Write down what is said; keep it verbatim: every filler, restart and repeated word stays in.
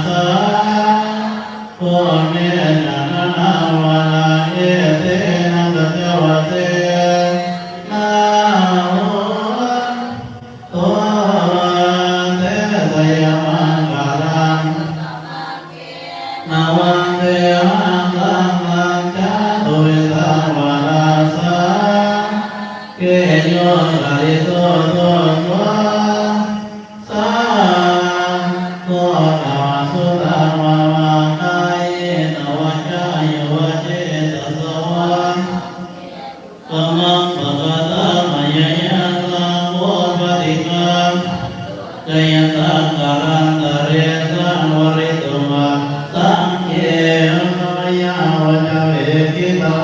sā, kho me jananā varā etena saccavajjena hotu te jayamaṅgalaṃ. Navaṃ devaṃ saṅghañca duvidhaṃ varassa ke yo jalito doso saṅgho tavassutaṃ mama kāyena vācāya va cetasā vā. Kammaṃ pakataṃ mayā yaṃ saṅgho paṭiggaṇhatu accayantaṃ kālantare